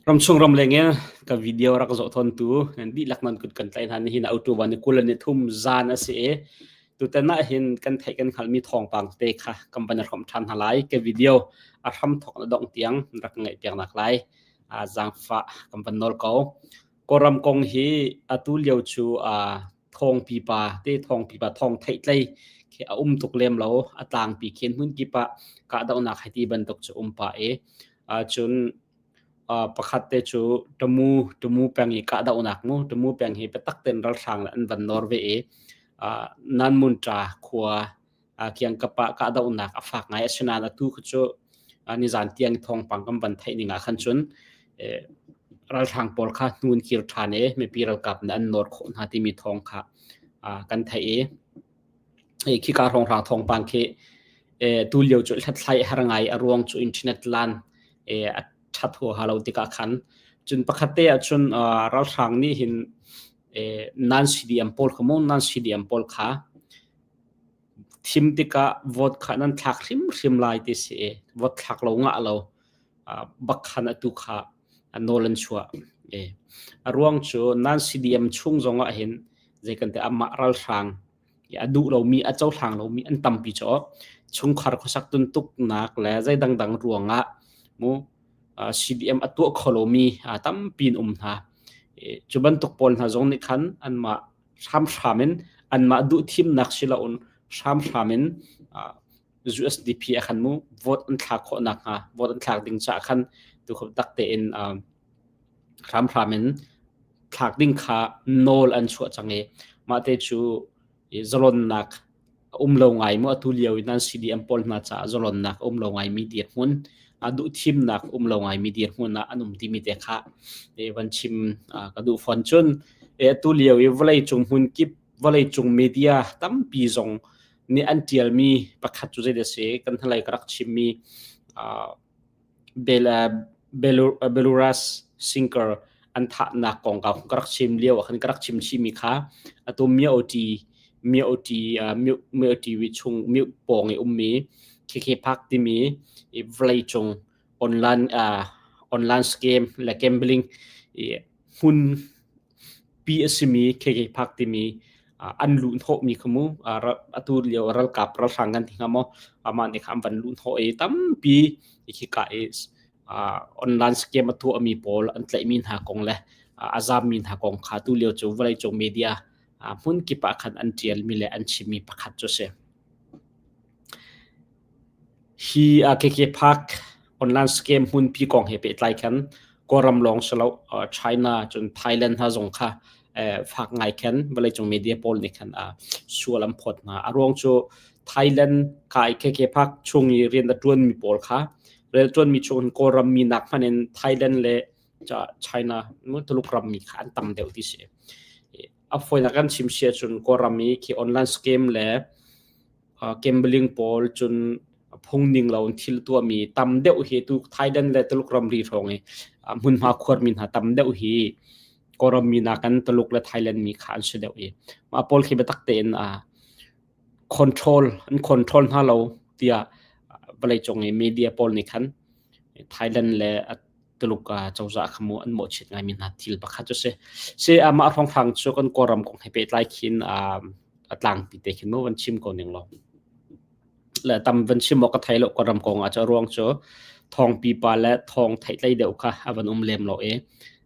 Ramchung ramleng in ka video rak zoh tawntu nan dihlak nan kut kan tlaih hna. Nihin ah October ni 23 zan a si i tutan ah hin kan theih kan hngalhmi thawngpang te kha kan van i hrawmh ṭhan hna lai. Ka video a hramthawk na dongh tiang rak ngaih piak nak lai. Zaangfah kan van nawl ko. Kawlram kong hi atu lio cu thawng pipa te thawng pipa thawng theihtlei khi a um tuk lem lo. A tlangpi khin hmun kip ah kahdohnak hei ti bantuk cu um pah i cun pakhat te cu Tamu Tamu peng i kahdohnak mu Tamu peng hi biatak tein ralhrang le an van nawr ve i Nanmunṭa khua kiangkap ah kahdohnak a fak ngai. Asinain atu khi cu nizan tiang thawngpang kan van theih ning ah khan cun ralhrang pawl kha hnu an kir ṭhan i mipi ralkap nih an nawr khawh hna timi thawng kha kan theih i khika hrawnghrang thawngpang khi tu lio cu hlathlai har ngai. A ruang cu internet lan a ṭhat huaha lo tikah khan. Cun pakhat te ah cun ralhrang nih hin nan CDM pawl kha mu nan CDM pawl kha thim tikah vote kha nan thlak hrimhrim lai ti si i vote thlak lo ngah lo bak khan atu kha nawl an chuah. A ruang cu nan CDM chung zong ah hin zei kan ti amah ralhrang a duh lomi a cohlang lomi an tampi caw chungkhar khuasak tuntuknak le zei dangdang ruangah mu CDM a tuah kho lomi tampi an um hna. Cu bantuk pawl hna zong nih khan anmah hramhram in anmah duh thimnak si loin hramhram in USDP a khan mu vote an thlak khawh nakhnga vote an thlak ding caah khan tu khop tak tein hramhram in thlak ding kha nawl an chuah cang i mah te cu zalonnak a um lo ngai mu. Atu lio in an CDM pawl hna caah zalonnak a um lo ngai mi dirhmun, duh thimnak um lo ngai mi dirhmun ah an um timi te kha van chim ka duh fawn. Cun atu lio i vawlei cung hmun kip vawlei cung media tampi zong nih an tialmi pakhat cu zei si kan hnalei ka rak chimmi Belarus singer an thahnak kongkau ka rak chim lio ah khan ka rak chim chihmi kha atu Myo-ṭi Myo-ṭi Myo-ṭi chung Myo pawng i ummi KK Park timi vawleicung online online scam le gambling i hmun pi a simi KK Park timi an luhhnawhmi kha mu atu lio ralkap ralhrang kan ti hnga maw, amah nih kha an van luhhnawh i tampi khika i online scam a tuahmi pawl an tlaihmi hna kong le a zammi hna kong kha tu lio cu vawleicung media hmun kip ah khan an ṭialmi le an chimmi pakhat cu a si. Hi KK Park online scam hmunpi kong he pehtlai khan Kawlram lawng si lo, China cun Thailand hna zong kha fak ngai khan vawleicung media pawl nih khan sual an phawt hna. A ruang cu Thailand kai KK Park chung i rian a ṭuanmi pawl kha rian a ṭuanmi chung Kawlram mi nak hmanh in Thailand le China Tuluk ram mi kha an tam deuh ti si. A fawinak kan chim si ahcun Kawlram i khi online scam le gambling pawl cun phungning lo in thil tuahmi tam deuh hi tu Thailand le Tuluk ramri hrawng i hmunhma khuarmi hna tam deuh hi Kawlram mi nakin Tuluk le Thailand mi kha an si deuh i mah pawl khi biatak tein control an control hna lo tiah vawleicung i media pawl nih khan Thailand le Tuluk cozah kha mu an mawhchiat ngaimi hna thil pakhat cu si. Si mah hrawnghrang cu kan Kawlram kong he pehtlai khin a tlangpi te khin mu van chim ko ning law. Le tam van chim awk ka thei lo Kawlram kong ah cu. Ruang cu thawng pipa le thawng theihtlei deuh kha a van um lem lo i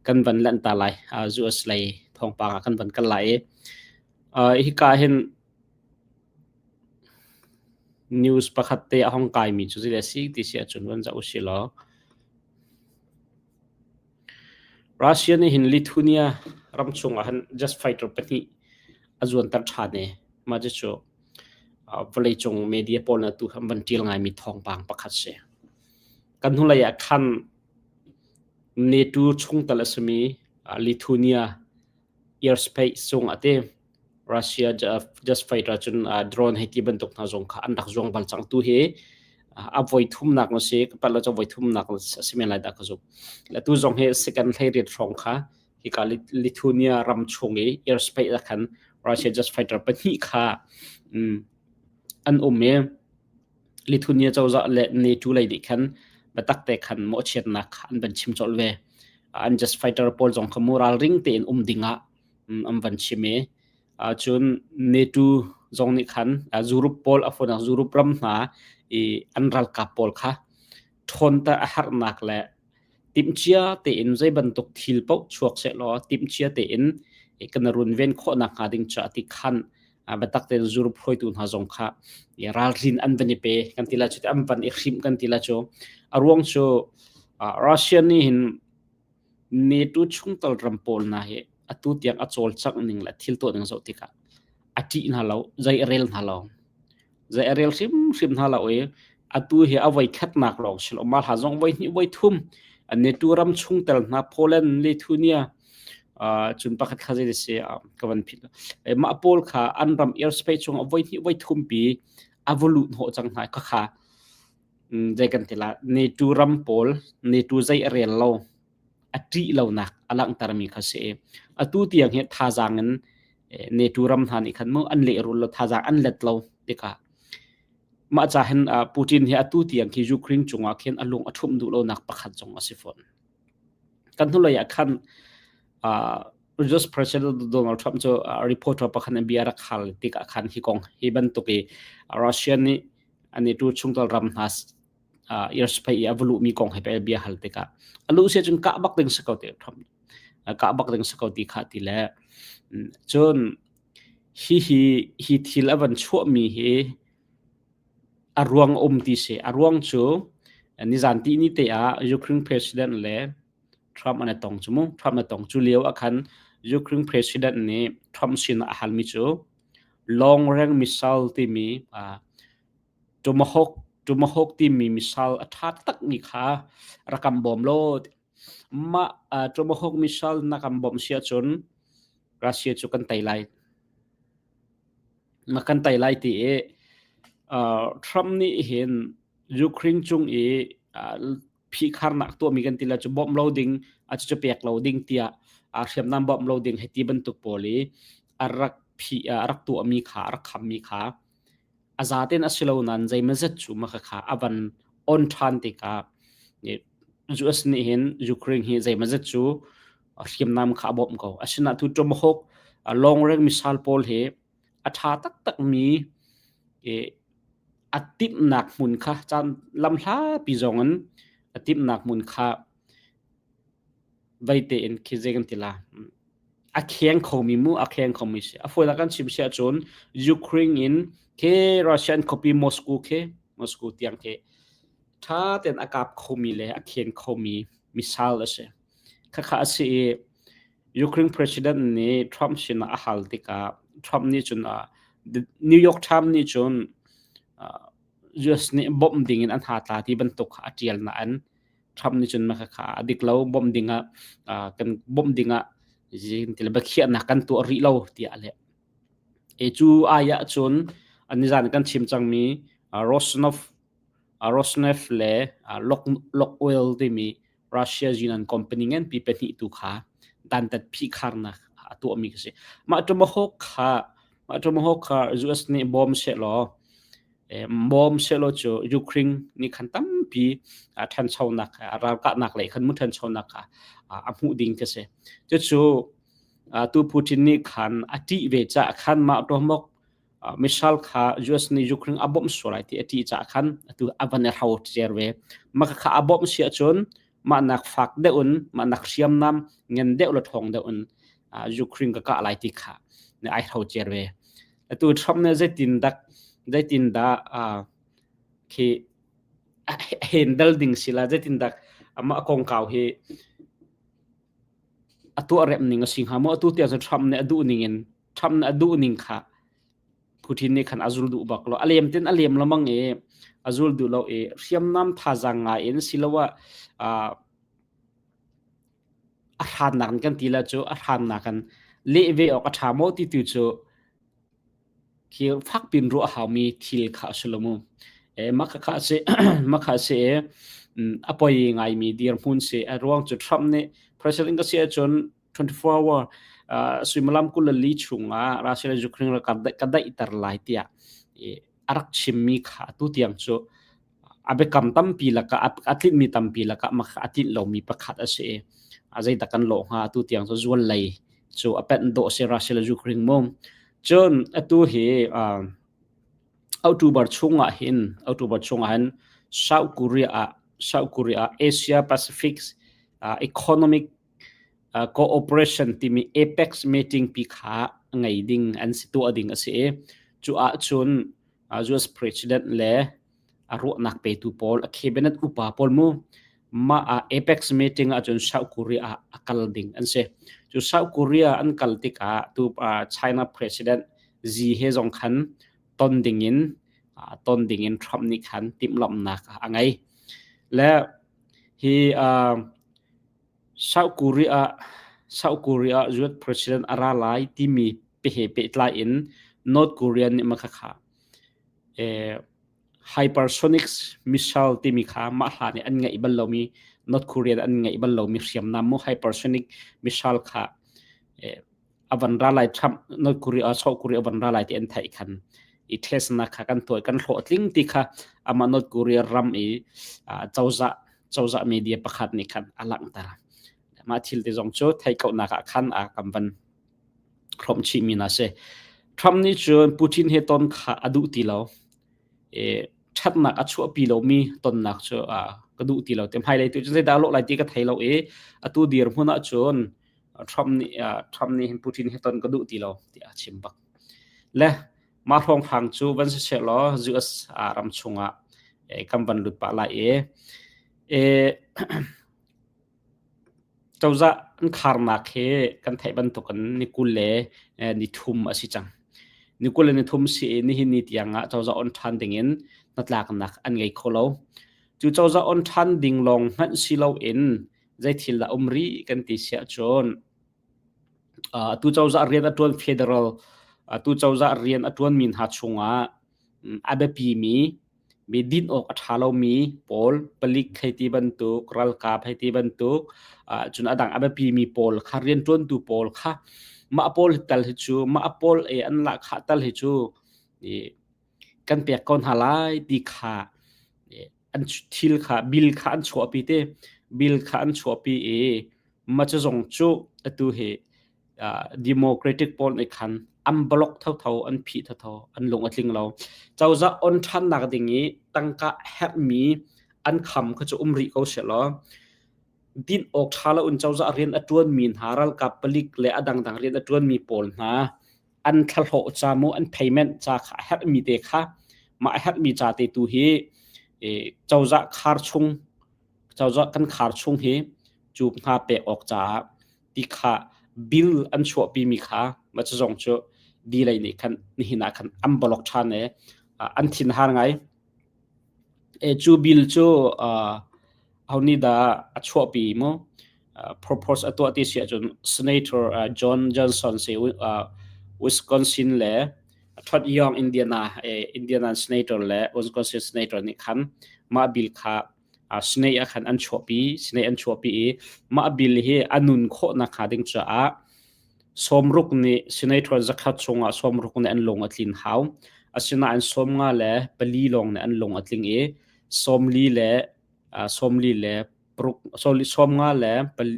kan van lanh ta lai. US lei thawngpang ah kan van kal lai i hika hin news pakhat te a hong kaimi cu zei a si ti si ahcun van zoh usih law Russia nih hin Lithuania ram chungah hin jet fighter pahnih a zuanter ṭhan i mah cucu vawleicung media pawl nih atu an van ṭial ngaimi thawngpang pakhat si. Kan hnulei ah khan NATO chungtel a simi Lithuania airspace cung ah ti Russia jet fighter cun drone hei ti bantuk hna zong kha an rak zuang bal cang. Tu hi a voi thumnak na si ka palh lo cu voi thumnak a si men lai dah ka zumh. Le tu zong hi second 18 hrawng kha hika Lithuania ram chung i airspace ah khan Russia jet fighter pahnih kha an um i Lithuania cozah le NATO lei nih khan biatak te khan mawhchiatnak kha an van chim colh ve. An just fighter pawl zong kha mu ralring tein um dingah an van chim i cun NATO zong nih khan Europe pawl a fonak Europe ram hna i an ralkap pawl kha ṭhawnter a harnak le timhcia tein zei bantuk thil paoh chuak sehlaw timhcia tein kan runven khawhnak hnga ding caah ti khan biatak tein Europe hruaitu hna zong kha ralrin an van i pe kan ti lai cu an van i hrimh kan ti lai cu. A ruang cu Russia nih hin NATO chungtel ram pawl hna hi atu tiang a cawlcangh ning le thil tuah ning zoh tikah a ṭih hna lo, zei a rel hna lo. Zei a rel hrimhrim hna lo i atu hi a voi khatnak lawng si lo, mah hla zong voi hnih voi thum NATO ram chungtel hna Poland, Lithuania, cun pakhat kha zei si ka van philh. Mah pawl kha an ram airspace chung ah voi hnih voi thum pi a va luh hnawh cang hna khakha zei kan ti la NATO ram pawl NATO zei a rel lo a ṭih lonak a langhtermi kha si. Atu tiang hi thazaang in NATO ram hna nih khan mu an lehrul lo thazaang an let lo tikah mah ca hin Putin hi atu tiang khi Ukraine cungah khin a lung a ṭhumh duh lonak pakhat zong a si fawn. Kan hnulei ah khan US President Donald Trump cu reporter pakhat in bia rak hal tikah khan hi kong hi bantuk i Russia nih an NATO chungtel ram hna airspace i a va luhmi kong he pe bia hal tikah a luh si cun kah bak ding si ko ti Trump kah bak ding si ko ti kha ti le cun hi hi hi thil a van chuahmi hi a ruang um ti si a ruang cu nizan ti ni te ah Ukraine president le Trump an i tong cu mu Trump a tong cu lio ah khan Ukraine president nih Trump sin a halmi cu long range missile timi Tomahawk Tomahawk timi missile a ṭha takmi kha rak kan bawm law mah Tomahawk missile na kan bawmh si ahcun Russia cu kan tei lai. Na kan tei lai ti i Trump nih hin Ukraine cung i phihkharnak tuahmi kan ti le cu bawmh lo ding a cu pek lo ding tiah hriamnam bawmh lo ding hei ti bantuk pawl i a rak phih a rak tuahmi kha a rak khammi kha A zaten a si lo nain zeimawzat cu makhakha a van on ṭhan tikah US nih hin Ukraine hi zeimawzat cu hriamnam kha a bawmh ko. Asinain tu Tomahawk long range missile pawl hi a ṭha taktakmi a timhnak hmun kha caan lamhlapi zong in a timhnak hmun kha vei tein khi zei kan ti la. A kheng khomi mu a kheng khomi si. A fawinak kan chim si ahcun Ukraine in khi Russian khuapi Moscow khi Moscow tiang khi ṭha tein a kap khomi le a khen khomi missile a si. Khakha a si i Ukraine president nih Trump sinah a hal tikah Trump nih cun uh, New York Times nih cun uh, US nih bawmh ding in an hatla ti bantuk kha a ṭial nain Trump nih cun khakha a dik lo bawmh ding ah kan bawmh ding ah biakhiahnak kan tuah rih lo tiah a leh. E cu ai ah cun nizan kan chim cangmi Rosnov Rosneft le Lock Oil timi Russia Union company nganpi pahnih tu kha dantat phihkharnak a tuahmi ka si. Mah Tomahawk kha mah Tomahawk kha US nih bawm sehlaw bawm sehlaw cu Ukraine nih khan tampi ṭhanchonak ralkahnak lei khan mu ṭhanchonak kha a hmuh ding ka si. Cucu tu Putin nih khan a ṭih ve caah khan mah Tomahawk missile kha US nih Ukraine a bawmh sual lai ti a ṭih caah khan atu a van i hrocer ve. Mah kha a bawmh si ahcun mah nak fak deuh in mah nak hriamnam ngan deuh le ṭhawng deuh in Ukraine ka kah lai ti kha ai hrocer ve. Atu Trump nih zeitin dak zeitin dah khi handle ding si la zeitin dak amah kongkau hi a tuah rem ning a si hnga maw atu tiang cun Trump nih a duh ning in Trump nih a duh ning kha Putin nih khan a zul duh bak lo. A lem tin a lem lamang i a zul duh lo i hriamnam thazaang ngai in siloah a hrannak in kan ti la cu a hrannak in leh ve awk a ṭha maw ti tu cu khi fakpin ruah haumi thil kha a si lo mu. E, mah kha si mah kha si i a poi ngaimi dirhmun si a ruang cu Trump nih president ka si ahcun 24 hour suimilam 24 chungah Russia le Ukraine ral ka daihter lai tiah a rak chimmi kha atu tiang cu A biakam tampi lakah a tlinhmi tampi lakah a tlinh lomi pakhat a si i a zeidah kan lawh hnga atu tiang cu zual lei cu a penh dawh si Russia le Ukraine mu. Cun atu hi October chungah hin October chungah hin South Korea ah South Korea ah Asia Pacific Economic Cooperation timi APEC meeting pi kha ngei ding an si tuah ding a si i cu ahcun US President le a ruahnak petu pawl a cabinet upa pawl mu mah ah APEC meeting ahcun South Korea ah a kal ding an si. Cu South Korea an kal tikah tu China President Xi he zong khan ton ding in ton ding in Trump nih khan timhlamhnak a ngei. Le hi South Korea South Korea US President a ra lai timi he pehtlai in North Korea nih makhakha hypersonic missile timi kha mah hlan i an ngeih bal lomi North Korea an ngeih bal lomi hriamnam mu hypersonic missile kha a van ra lai Trump North Korea South Korea van ra lai ti an theih khan i test nak kha kan tuah kan hlawhtling ti kha amah North Korea ram i cozah cozah media pakhat nih khan a langhter mah thil te zong cu theih ko nak ah khan a kan van hrawmh chihmi hna si. Trump nih cun Putin he ton kha a duh ti lo. E, ṭhatnak a chuahpi lomi tonnak cu a ka duh ti lo. Te hmailei tu cun zeidah lawh lai ti ka thei lo i atu dirhmun ah cun Trump nih Trump nih hin Putin he ton ka duh ti lo tiah a chim bak. Le mah hrawnghrang cu van si seh law US ram chungah kan van lut pah lai i e, Cozah an kharnak hi kan theih bantukin ni 20 le ni thum a si cang. Ni 20 le ni thum si i nihin ni tiangah cozah on ṭhan dingin hnatlaknak an ngei kho lo. Cu cozah on ṭhan ding lawng hmanh si loin zeithil dah um rih kan ti si ahcun atu cozah rian a ṭuan federal atu cozah rian a ṭuanmi hna chungah a biapimi mi din awk a ṭha lomi pawl palik hei ti bantuk ralkap hei ti bantuk cun a dang a biapimi pawl kha rianṭuantu pawl kha mah pawl tal hi cu mah pawl e an lahkhah tal hi cu kan pek ko hna lai ti kha an thil kha bill kha an chuahpi te bill kha an chuahpi i mah cu zong cu atu hi Democratic pawl nih khan an block thotho an phih thotho an lung a tling lo cozah on ṭhannak ding i tangka herhmi an kham kha cu um rih ko seh law din awk ṭha lo in cozah rian a ṭuanmi hna ralkap palik le a dangdang rian a ṭuanmi pawl hna an thlahlawh ca mu an payment ca kha a herhmi te kha mah a herhmi ca te tu hi cozah khar chung cozah kan khar chung hi cu hna pek awk caah ti kha bill an chuahpi mi kha mah cu zong cu delay nih khan nihin ah khan an block ṭhan i an thin har ngai. E cu bill cu ho nih dah a chuahpi mu propose a tuah ti si ahcun Senator John Johnson si Wisconsin le Todd Young Indiana Indiana Senator le Wisconsin Senator nih khan mah bill kha Senate ah khan an chuahpi Senate an chuahpi i mah bill hi a nun khawh nakhnga ding caah sawmruk nih senator zakhat chungah sawmruk nih an lung a tlin hau. Asinain 54 le pali lawng nih an lung a tling i 40 le 40 le paruk sorry 50 le pali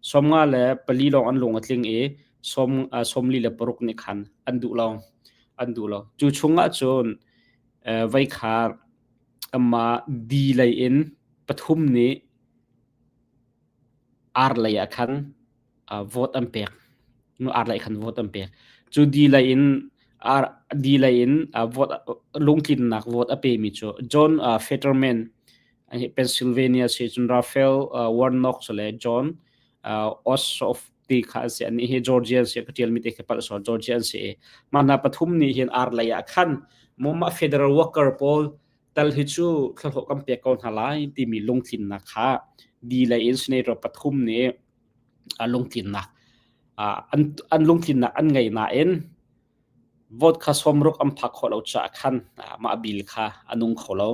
50 le pali lawng an lung a tling i 46 nih khan an duh lo an duh lo. Cu chungah cun veikha Amah di lei in pathum nih ar lei ah khan vote an pek. Ar lei khan vote an pek. Cu di lei in ar di lei in vote lungtlinnak vote a pemi cu John Fetterman Pennsylvania si cun Raphael Warnock le John Ossoff ti kha an si. Annih hi Georgia an si. Ka ṭialmi te khi palh sual Georgia an si i mah hna pathum nih hin ar lei ah khan mah federal worker pawl tal hi cu thlahlawh kan pek ko hna lai timi lungtlinnak kha di lei in senator pathum nih lungtlinnak an an lungtlinnak an ngei nain vote kha sawmruk an phak khawh lo caah khan mah bill kha a nung kho lo.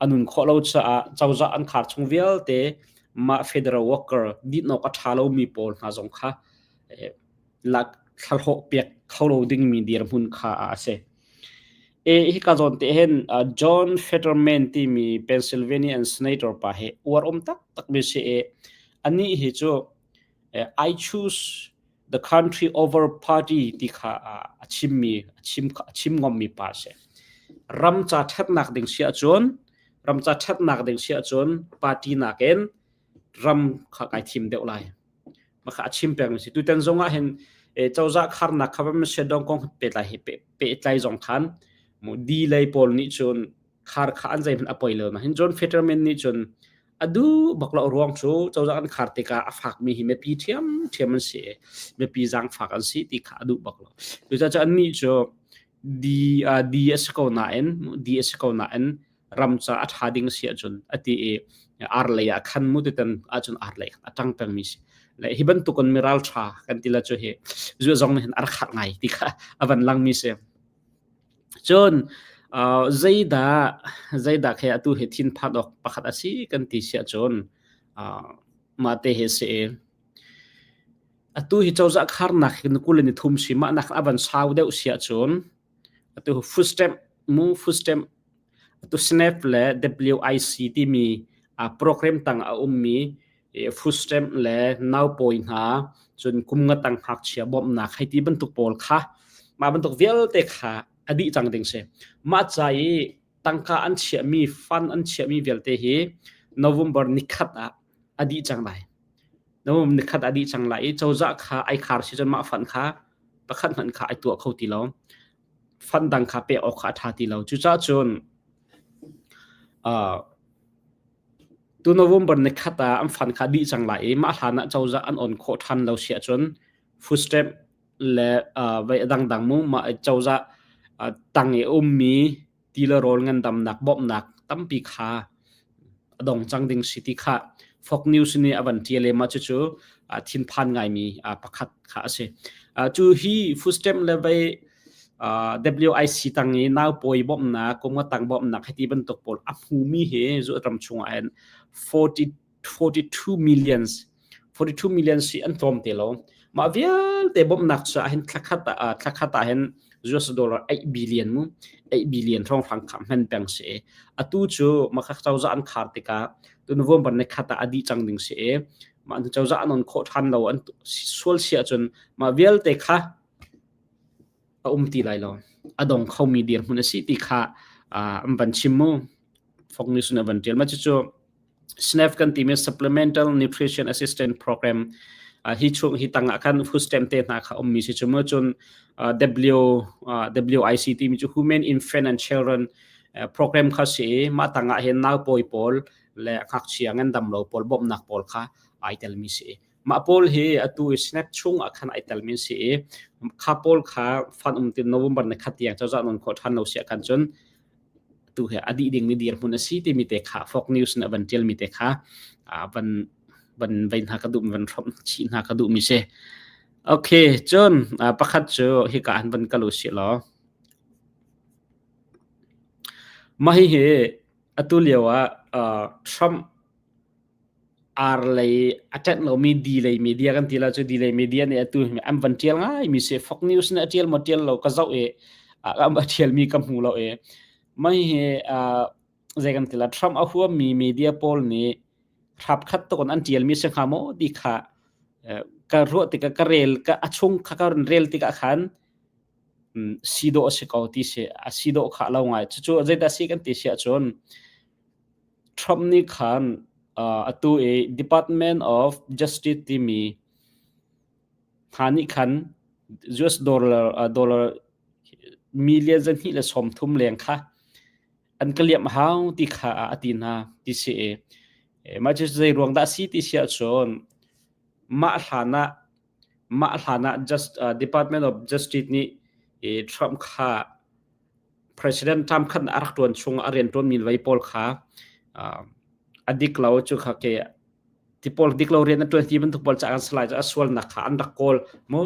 A nun khawh lo caah cozah an khar chung vialte mah federal worker dinawk a ṭha lomi pawl hna zong kha lak thlahlawh pek kho lo dingmi dirhmun kha a si. E hika zawn te hin John Fetterman timi Pennsylvania senator pa hi uar um taktak mi si i anih hi cu I choose the country over party ti kha a chimmi a chim a chim ngommi pa a si. Ram ca ṭhatnak ding si ahcun ram ca ṭhatnak ding si ahcun party nakin ram kha kai thim deuh lai. Mah kha a chim peng si. Tutan zong ah hin cozah kharnak kha van si dong kong pehtlai hi pehtlai zong khan mu di lei pawl nih cun khar kha an zeihmanh a poi lo na hin John Fetterman nih cun a duh bak lo ruang cu cozah an khar tikah a fakmi hi mipi ṭhiam ṭhiam an si mipi zaangfak an si ti kha a duh bak lo. Cucaah an nih cu di di a si ko nain di a si ko nain ram ca a ṭha ding si ahcun a ti i ar lei ah khan mu titan ahcun ar lei a ṭang pengmi si. Le hi bantukin mi ralṭha kan ti la cu hi zu zong nih hin a rak harh ngai ti kha a van langmi si. Cun zeidah zeidah khi atu hi thinphan awk pakhat a si kan ti si ahcun mah te hi si i atu hi cozah kharnak hi 23 si mah nak a van sau deuh si ahcun atu food stamp mu food stamp atu SNAP le WIC timi program tang a ummi food stamp le naupawi hna cun kum nga tang ngakchia bawmhnak hei ti bantuk pawl kha mah bantuk vialte kha a dih cang ding si. Mah ca i tangka an chiahmi fund an chiahmi vialte hi November nikhat ah a dih cang lai. November nikhat a dih cang lai i cozah kha ai khar si cun mah fund kha pakhat hmanh kha ai tuah kho ti lo. Fund dang kha pek awk kha a ṭha ti lo. Cucaah cun uh, Tu November nikhat ah an fund kha dih cang lai i mah hlan ah cozah an on khawh ṭhan lo si ahcun food stamp le vei a dangdang mu mah cozah tang i ummi ti le rawl ngandamnak bawmhnak tampi kha a dong cang ding si ti kha Fox News nih a van ṭial i mah cucu thinphan ngaimi pakhat kha a si. Cu hi food stamp le vei WIC tang i naupawi bawmhnak, kum nga tang bawmhnak hiti bantuk pawl a hmumi hi zu ram chungah hin 40, 42 millions 42 millions hi an tlawm te lo. Mah vialte bawmhnak cu ah hin thlakhat ah thlakhat ah hin US dollar 8 billion mu 8 billion hrawnghrang kha hman peng si. Atu cu makha cozah an khar tikah tu November ni khat ah a dih cang ding si. Mah cozah an on khawh ṭhan lo an sual si ahcun mah vialte kha a um ti lai lo. A dong khomi dirhmun a si ti kha an van chim mu. Fox News nih a van ṭial. Mah cucu SNAP kan timi Supplemental Nutrition Assistance Program hi chung hi tangah khan food stamp te hna kha ummi si cu mu cun W WIC timi cu Women Infant and Children program kha si i mah tangah hin naupawi pawl le ngakchia ngandam lo pawl bawmhnak pawl kha ai telmi si. Mah pawl hi atu i SNAP chung ah khan ai telmi an si i kha pawl kha fund um tin November ni khat tiang cozah nawn khawh ṭhan lo si ahkhan cun tu hi a dih dingmi dirhmun a si timi te kha Fox News nih a van ṭialmi te kha van van vei hna ka duh van hrawmh chih hna ka duhmi si. Okay, cun pakhat cu hika han van kal u sih law. Mah hihi atu lio ah Trump Ar lei a ṭenh lomi di lei media kan ti la cu di lei media nih atu an van ṭial ngaimi si. Fox News nih a ṭial maw ṭial lo ka zoh i a ṭialmi ka hmu lo i mah hihi zei kan ti la Trump a huammi media pawl nih hrapkhat tuk in an ṭialmi si hnga maw ti kha ka ruah tikah ka rel ka a chung kha ka run rel tikah khan si dawh a si ko ti si a si dawh kha lo ngai. Cucu zeidah si kan ti si ahcun Trump nih khan atu i Department of Justice timi hna nih khan US dollar million 230 leng kha an ka liamh hau ti kha a ti hna ti si i mah cu zei ruang dah a si ti si ahcun mah hlan ah mah hlan ah just Department of Justice nih Trump kha President Trump khan a rak ṭuan chung a rianṭuanmi vei pawl kha a dik lo cu kha ke ti pawl dik lo rian a ṭuan ti bantuk pawl caah an salai a sualnak kha an rak kawl mu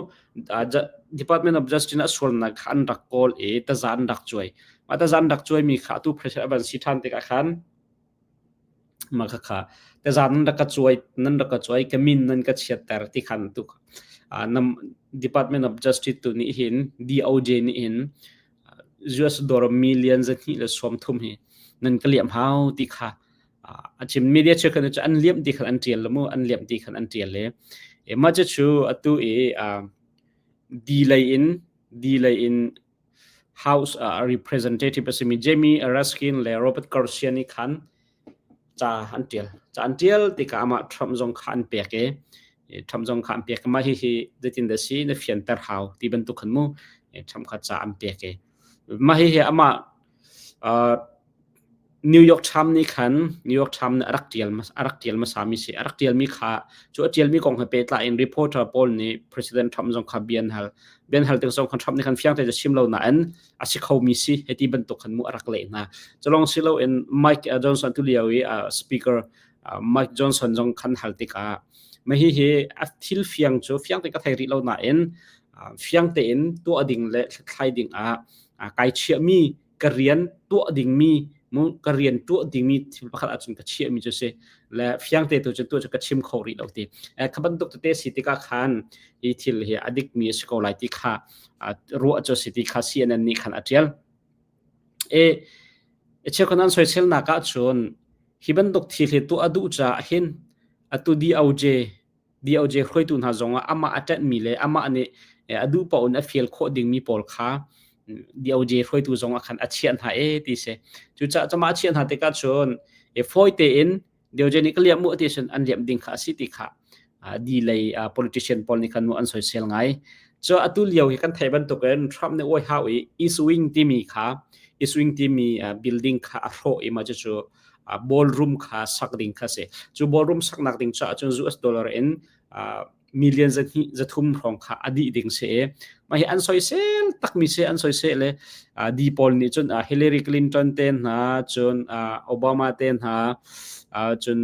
Department of Justice a sualnak kha an rak kawl i taza an rak cuai mah taza an rak cuaimi kha atu president a van si ṭhan tikah khan Mah khakha tazan nan rak ka cuai nan rak ka cuai ka min nan ka chiatter ti khan tu nam Department of Justice tu nih hin DOJ nih hin US dollar million 230 hi nan ka liam hau ti kha a chim. Media cheukhat cu an liam ti khan an tial mu, an liam ti khan an tial le e ma cu atu i di lei in di lei in House Representative a simi Jamie Raskin le Robert Garcia nih khan ca an ṭial. Ca an ṭial tikah amah Trump zong kha an pek i Trump zong kha an pek i mah hihi zeitin dah si na fianter hau ti bantuk khan mu Trump kha ca an pek i mah hihi amah New York Times nih khan New York Times nih a rak ṭial a rak ṭial hmasami si. A rak ṭialmi kha cu a ṭialmi kong he pehtlai in reporter pawl nih President Trump zong kha bia an hal. Bia an hal tik zong khan Trump nih khan fiang tein a chim lo nain a si khomi si hei ti bantuk khan mu a rak leh hna. Cu lawng si loin Mike Johnson tu lio i speaker Mike Johnson zong khan hal tikah mah hihi a thil fiang cu fiang tein ka thei rih lo nain fiang tein tuah ding le hlathlai ding ah kai chiahmi ka rian tuah dingmi mu ka rian tuah dingmi thil pakhat ahcun ka chiahmi cu si le fiangte tu cu tu cu ka chim kho rih lo ti. Kha bantuk tete si tikah khan hi thil hi a dikmi a si ko lai ti kha ruah cu si ti kha CNN nih khan a tial. E cheukhat an soiselnak ahcun hi bantuk thil hi tuah a duh caah hin atu DOJ DOJ hruaitu hna zongah amah a ṭanhmi le amah nih a duh paoh in a fial khawh dingmi pawl kha DOJ hruaitu zongah khan a chiah hna e ti si. Cucaah cama a chiah hna tikah cun fawi tein DOJ nih ka liam mu ti cun an liam ding kha a si ti kha di lei politician pawl nih khan mu an soisel ngai. Cu atu lio hi kan thei bantukin Trump nih White House i East Wing timi kha East Wing timi building kha a hrawh i mah cucu ballroom kha sak ding kha si. Cu ballroom saknak ding caah cun US dollar in million zahnih zathum hrawng kha a dih ding si i mah hi an soisel takmi si. An soisel le di pawl nih cun Hillary Clinton te hna, cun Obama te hna, cun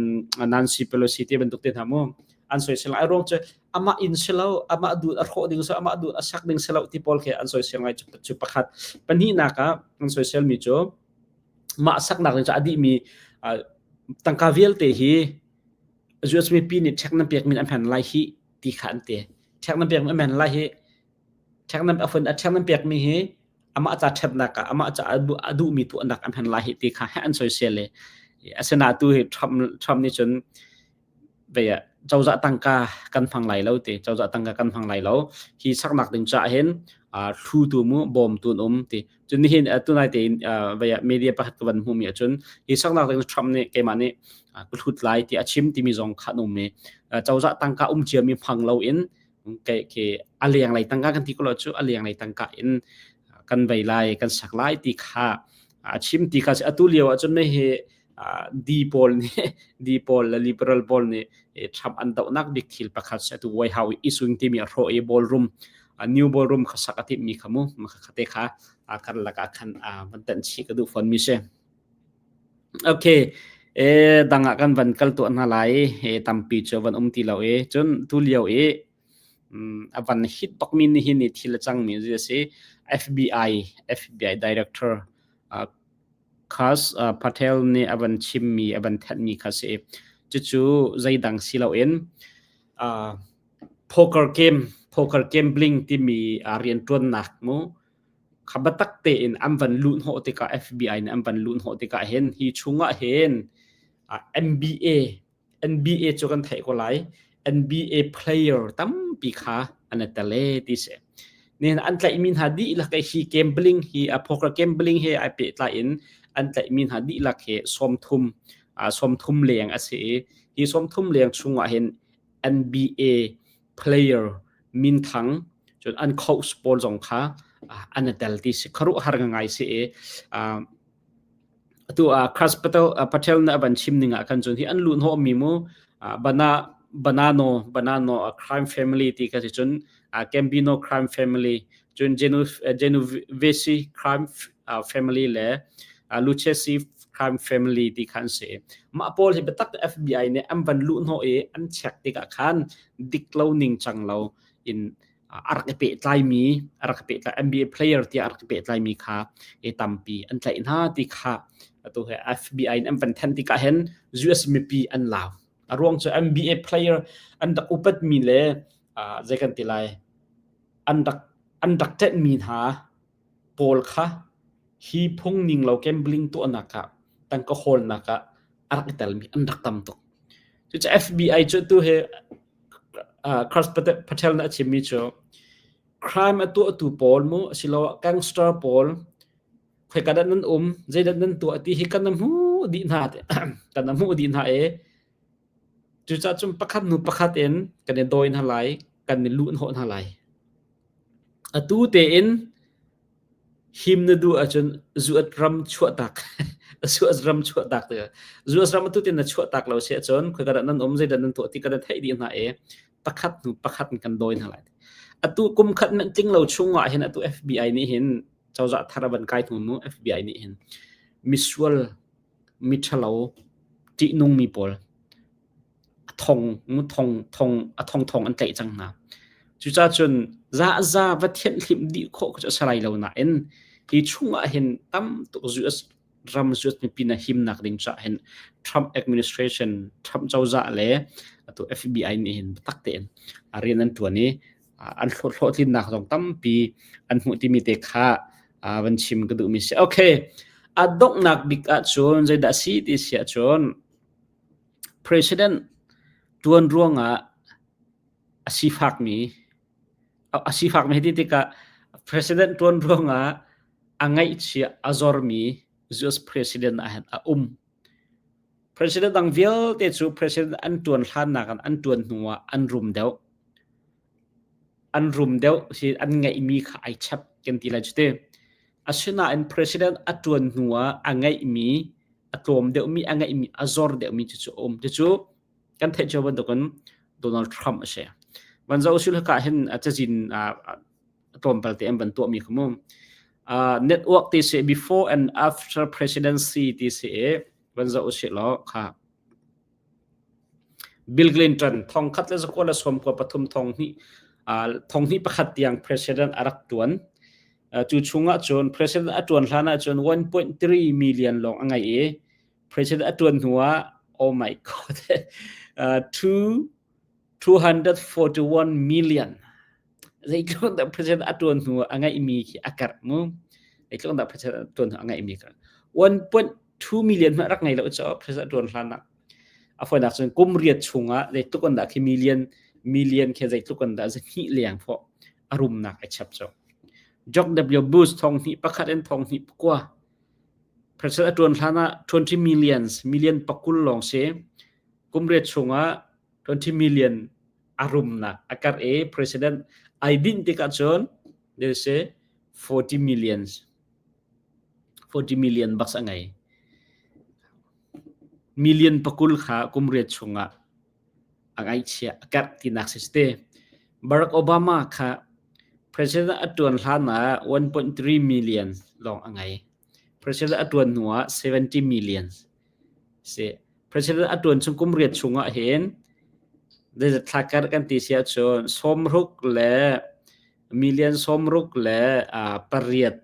Nancy Pelosi te bantuk te hna mu an soisel. Ai ruang cu amah in silo, amah duh a hrawh ding si, amah duh a sak ding silo ti pawl khi an soisel ngai. Cu pakhat. Pahnihnak ah an soisel mi cu mah saknak ding cu a dihmi tangka vialte hi US mipi nih ṭhek nan pekmi an hman lai hi ti kha an ti. Ṭhek nan pekmi an hman lai hi, ṭhek nan a fun a ṭhek nan pekmi hi amah ca ṭhatnak ah, amah ca a duhmi tuahnak an hman lai hi ti kha an soisel i asinain tu hi Trump Trump nih cun vei ah cozah tangka kan hmang lai lo ti, cozah tangka kan hmang lai lo, hi saknak ding caah hin hlutu mu bawmtu an um ti. Cun nihin tunai tein vei ah media pakhat ka van hmuhmi ahcun hi saknak ding Trump nih keimah nih ka hlut lai ti a chim timi zong kha an um i cozah tangka um ciami hmang loin ke ke a lenglei tangka kan ti ko lo cu a lenglei tangka in kan vei lai, kan sak lai ti kha a chim ti kha. Atu lio ahcun mei hi D pawl nih D pawl le liberal pawl nih Trump an dohnak bik thil pakhat si. Atu White House i swing timi a hrawh i ballroom, new ballroom kha sak a timhmi kha mu kha te kha kar lakah khan van tanh chih ka duh fawn mi si. Okay, e dang ah kan van kal tuah hna lai e tampi cu van um ti lo e. Cun tu lio i a van hit bakmi nihin ni thil a cangmi a si. FBI FBI director Kash Patel nih a van chimmi, a van thanhmi kha si. Cucu zeidang si loin poker game, poker gambling timi rianṭuannak mu kha biatak tein an van luhhnawh tikah, FBI nih an van luhhnawh tikah hin hi chungah hin NBA NBA cu kan theih ko lai. NBA player tampi kha an i tel e ti si. Nihin an tlaihmi hna dihlak hi gambling hi poker gambling he ai pehtlai in an tlaihmi hna dihlak hi 30 leng a si i hi 30 leng chungah hin NBA player minthang cun an coach pawl zong kha an i tel ti si. Khuaruahhar ngai si i atu ah Kash Patel Patel nih a van chim ning ah khan cun hi an luhhnawhmi mu Bana Banano Banano a crime family ti kha si, cun Gambino crime family, cun Genovese crime family le Lucchese crime family ti kha an si. Mah pawl hi biatak FBI nih an van luhhnawh i an check tikah khan dik lo ning cang lo in a rak i pehtlaimi, a rak i pehtlai NBA player tiah a rak i pehtlaimi kha e tampi an tlaih hna ti kha atu he FBI in an van thanh tikah hin US mipi an lau. A ruang cu NBA player an rak upatmi le zei kan ti lai, an rak an rak ṭenhmi hna pawl kha. Hi phung ning lo gambling tuahnak ah tangka hawlnak ah a rak i telmi an rak tam tuk. Cucaah FBI cu tu hi Chris Patel nih a chimmi cu crime a tuahtu pawl mu asiloah gangster pawl khoika dah nan um zeidah nan tuah ti hi kan hmuh dih hna kan hmuh dih hna i cucaah cun pakhat hnu pakhat in kan i dawi hna lai kan i luh hnawh hna lai. Atu tein him na duh ahcun zuat ram chuahtak US ram chuahtak ti US ram atu tein na chuahtak lo si ahcun khoika dah nan um zeidah nan tuah ti kan theih dih hna i pakhat hnu pakhat in kan dawi hna lai. Atu kum khat nan tling lo chung ah hin atu FBI nih hin cozah thar a van kai hnu mu FBI nih hin misual miṭhalo ṭihnungmi pawl a thong mu thong thong a thong thong an tlaih cang hna. Cucaah cun za va thianh hlimh dih khawh cu a si lai lo nain hi chung ah hin tam tuk US ram US mipi na himnak ding caah hin Trump administration Trump cozah le atu FBI nih hin biatak tein rian an ṭuan i an hlawhtlinnak zong tampi an hmuh timi te kha van chim ka duhmi si. Okay, a donghnak bik ahcun zeidah si ti si ahcun President ṭuan ruangah a sifakmi a sifakmi hei ti tikah President ṭuan ruangah a ngaihchia a zormi US President ah hin a um. President dang vialte cu President an ṭuan hlannak in an ṭuan hnu ah an rum deuh. An rum deuh si an ngeihmi kha ai chap kan ti lai cu ti. Asinain President a ṭuan hnu ah a ngeihmi a tlawm deuhmi a ngeihmi a zor deuhmi cucu a um. Cucu kan theih cio bantukin Donald Trump a si. Van zoh usil hika hin a cazin tlawmpal te an van tuahmi kha mu. Network ti si before and after presidency ti si i van zoh usih law kha Bill Clinton thongkhat le zakua le sawmkua pathum thong hnih thong hnih pakhat tiang president a rak tuan. Cu chungah cun president a tuan hlan ah cun 1.3 million lawng a ngei i president a tuan hnu ah oh my god 2 241 million zeitluk dah president a tuan hnu a ngeihmi khi a karh mu zeitluk dah president a tuan hnu a ngeihmi karh 1.2 million hmanh rak ngei lo cu president a tuan hlan ah a fawinak cun kum riat chungah zeitluk an dah khi million million khi zeitluk an dah zahnih leng fawh a rumnak ai chap cu George W Bush thong hnih pakhat in thong hnih pakua president a tuan hlan ah 20 millions million pakul lawng si kum riat chungah 20 million a rumnak a karh i president ai dinh tikah cun they say 40 millions 40 million bucks a ngei million pakul kha kum riat chungah a ngaihchia a karh tinak si te Barack Obama kha president a tuan hlan ah 1.3 million lawng a ngei president a tuan hnu ah 70 million si President a ṭuan chung kum riat chungah hin zeizat thla kar kan ti si ahcun sawmruk le million sawmruk le pariat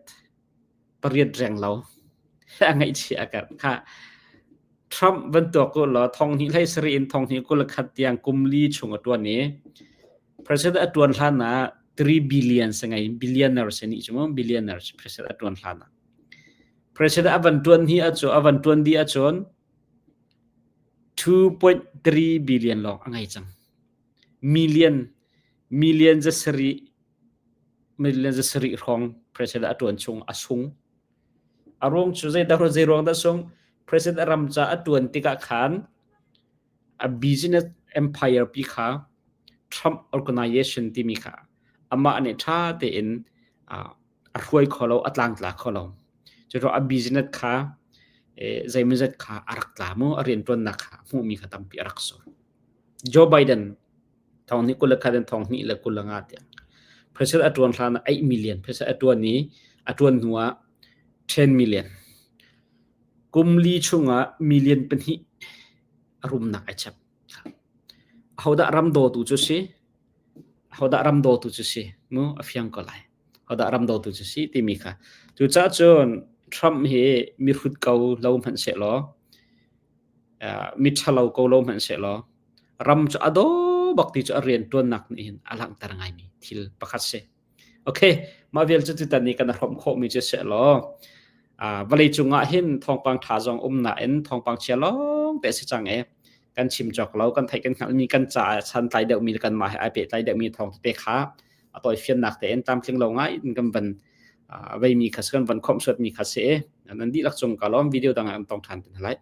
pariat reng lo a ngaihchia a karh kha Trump van tuak u law thong hnih hlei sarih in thong hnih 21 tiang kum li chung a ṭuan i president a ṭuan hlan ah 3 billion sa ngei billionaire se nih cu mu billionaire president a ṭuan hlan ah President a van ṭuan hi a van ṭuan dih ahcun 2.3 billion lawng a ngei cang. Million million za sarih million za sarih hrawng president a ṭuan chung a sung. A ruang cu zeidah zei ruang dah sung? President ram ca a ṭuan tikah khan a business empire pi kha Trump Organization timi kha amah nih ṭha tein a hruai kho lo, a tlangtla kho lo. Curuang a business kha zeimawzat kha a rak tla mu, a rianṭuannak kha hmuhmi kha tampi a rak sur. Joe Biden thong hnih 21 in thong hnih le 25 tiang president a ṭuan hlan ah 8 million president a ṭuan i a ṭuan hnu ah 10 million kum li chungah million pahnih a rumnak ai chap. Ahodah ram dawtu cu si? Ahodah ram dawtu cu si? Mu a fiang ko lai. Hodah ram dawtu cu si timi kha. Cucaah cun Trump hi mihrut ko lo hmanh sehlaw, mi ṭhalo ko lo hmanh sehlaw, ram cu a daw bak ti cu a rianṭuannak nih hin a langhter ngaimi thil pakhat si. Okay, mah vial cu tutan i kan hrawmh khawhmi cu sehlaw. Vawlei cungah hin thawngpang ṭha zong um nain thawngpang chia lawng te si cang i kan chim cawk lo, kan theih kan hngalhmi kan caah santlai deuhmi le kanmah he ai pehtlai deuhmi thawng tete kha a tawifiannak tein tlamtling lo ngai in kan van veimi kha kan van khawmhsuatmi kha si i nan dihlak cung ka lawm. Video dang ah kan tong ṭhan te hna lai.